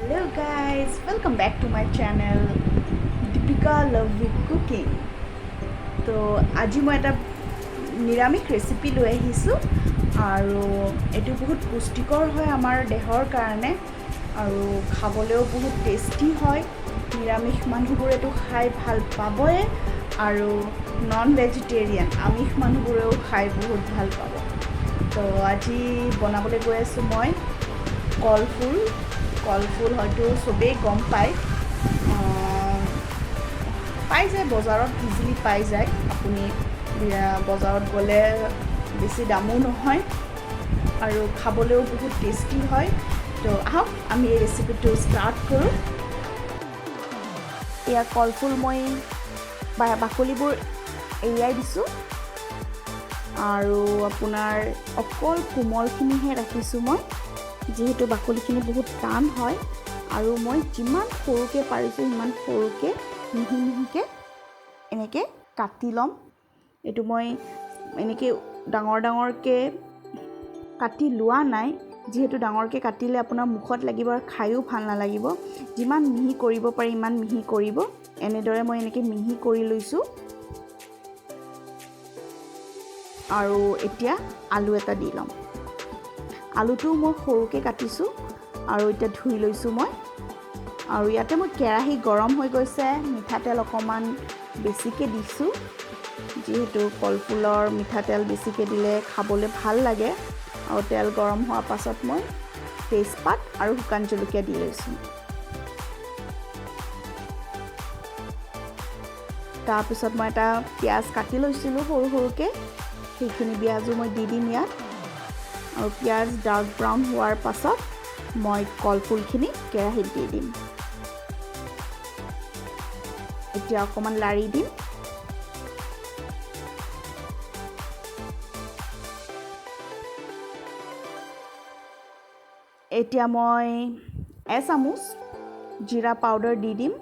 Hello guys, welcome back to my channel Deepika Love with Cooking. তো আজি মই এটা নিৰামিষ ৰেচিপি লৈ আহিছোঁ আৰু এইটো বহুত পুষ্টিকৰ হয় আমাৰ দেহৰ কাৰণে আৰু খাবলৈও বহুত টেষ্টি হয়। নিৰামিষ মানুহবোৰেতো খাই ভাল পাবই আৰু নন ভেজিটেৰিয়ান আমিষ মানুহবোৰেও খাই বহুত ভাল পাব। তো আজি বনাবলৈ গৈ আছোঁ মই কলফুল। কলফুল হয়তো চবেই গম পায়, পাই যায় বজাৰত, ইজিলি পাই যায়। আপুনি বজাৰত গ'লে বেছি দামো নহয় আৰু খাবলৈও বহুত টেষ্টি হয়। তো আহক আমি এই ৰেচিপিটো ষ্টাৰ্ট কৰোঁ। এয়া কলফুল মই বাকলিবোৰ এৰিয়াই দিছোঁ আৰু আপোনাৰ অকল কোমলখিনিহে ৰাখিছোঁ মই, যিহেতু বাকলিখিনি বহুত টান হয়। আৰু মই যিমান সৰুকৈ পাৰিছোঁ সিমান সৰুকৈ মিহি মিহিকৈ এনেকৈ কাটি ল'ম। এইটো মই এনেকৈ ডাঙৰ ডাঙৰকৈ কাটি লোৱা নাই, যিহেতু ডাঙৰকৈ কাটিলে আপোনাৰ মুখত লাগিব আৰু খায়ো ভাল নালাগিব। যিমান মিহি কৰিব পাৰি ইমান মিহি কৰিব। এনেদৰে মই এনেকৈ মিহি কৰি লৈছোঁ। আৰু এতিয়া আলু এটা দি ল'ম। আলুটো মই সৰুকৈ কাটিছোঁ আৰু এতিয়া ধুই লৈছোঁ মই। আৰু ইয়াতে মই কেৰাহী গৰম হৈ গৈছে, মিঠাতেল অকণমান বেছিকৈ দিছোঁ, যিহেতু কলফুলৰ মিঠাতেল বেছিকৈ দিলে খাবলৈ ভাল লাগে। আৰু তেল গৰম হোৱাৰ পাছত মই তেজপাত আৰু শুকান জলকীয়া দি লৈছোঁ। তাৰপিছত মই এটা পিঁয়াজ কাটি লৈছিলোঁ সৰু সৰুকৈ, সেইখিনি পিঁয়াজো মই দি দিম ইয়াত। আৰু পিঁয়াজ ডাৰ্ক ব্ৰাউন হোৱাৰ পাছত মই কলফুলখিনি কেৰাহীত দি দিম। এতিয়া অকণমান লাৰি দিম। এতিয়া মই এচামুচ জিৰা পাউডাৰ দি দিম।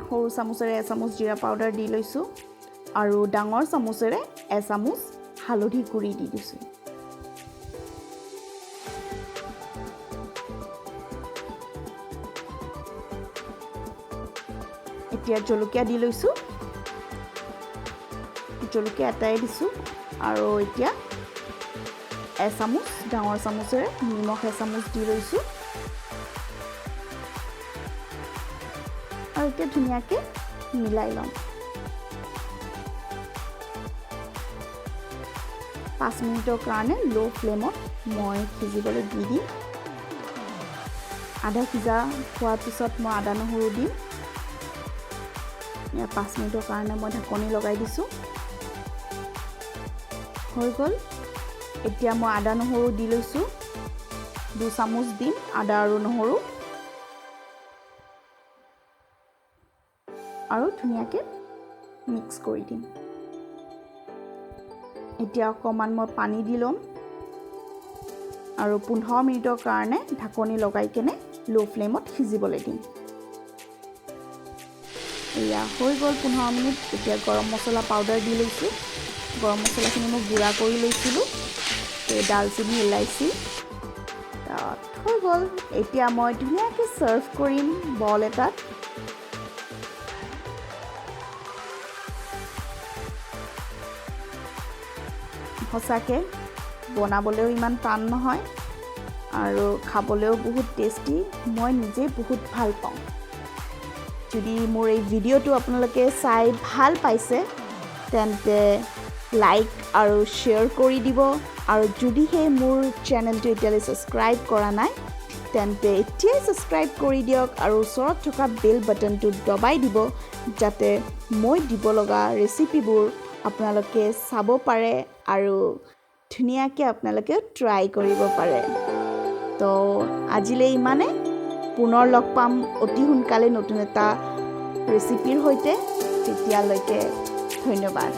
সৰু চামুচেৰে এচামুচ জিৰা পাউডাৰ দি লৈছোঁ আৰু ডাঙৰ চামুচেৰে এচামুচ হালধি গুড়ি দি দিছোঁ। এতিয়া জলকীয়া দি লৈছোঁ, জলকীয়া এটাই দিছোঁ। আৰু এতিয়া এচামুচ ডাঙৰ চামুচেৰে নিমখ এচামুচ দি লৈছোঁ। আৰু এতিয়া ধুনীয়াকৈ মিলাই ল'ম। 5 মিনিটৰ কাৰণে ল' ফ্লেমত মই সিজিবলৈ দি দিম। আধা সিজা হোৱাৰ পিছত মই আদা নহৰু দিম। 5 মিনিটৰ কাৰণে মই ঢাকনি লগাই দিছোঁ। হৈ গ'ল। এতিয়া মই আদা নহৰু দি লৈছোঁ, 2 চামুচ দিম আদা আৰু নহৰু। আৰু ধুনীয়াকৈ মিক্স কৰি দিম। এতিয়া অকণমান মই পানী দি ল'ম আৰু 15 মিনিটৰ কাৰণে ঢাকনি লগাই কেনে ল' ফ্লেমত সিজিবলৈ দিম। এয়া হৈ গ'ল 15 মিনিট। এতিয়া গৰম মছলা পাউডাৰ দি লৈছোঁ। গৰম মছলাখিনি মই গুড়া কৰি লৈছিলোঁ, এই ডালচেনি ইলাচি তাত হৈ গ'ল। এতিয়া মই ধুনীয়াকৈ ছাৰ্ভ কৰিম বল এটাত। সঁচাকৈ বনাবলৈও ইমান টান নহয় আৰু খাবলৈও বহুত টেষ্টি। মই নিজে বহুত ভাল পাওঁ। যদি মোৰ এই ভিডিঅ'টো আপোনালোকে চাই ভাল পাইছে তেন্তে লাইক আৰু শ্বেয়াৰ কৰি দিব। আৰু যদিহে মোৰ চেনেলটো এতিয়ালৈ ছাবস্ক্ৰাইব কৰা নাই তেন্তে এতিয়াই ছাবস্ক্ৰাইব কৰি দিয়ক আৰু ওচৰত থকা বেল বাটনটো দবাই দিব, যাতে মই দিব লগা ৰেচিপিবোৰ আপোনালোকে চাব পাৰে আৰু ধুনীয়াকৈ আপোনালোকে ট্ৰাই কৰিব পাৰে। তো আজিলৈ ইমানে, পুনৰ লগ পাম অতি সোনকালে নতুন এটা ৰেচিপিৰ সৈতে। তেতিয়ালৈকে ধন্যবাদ।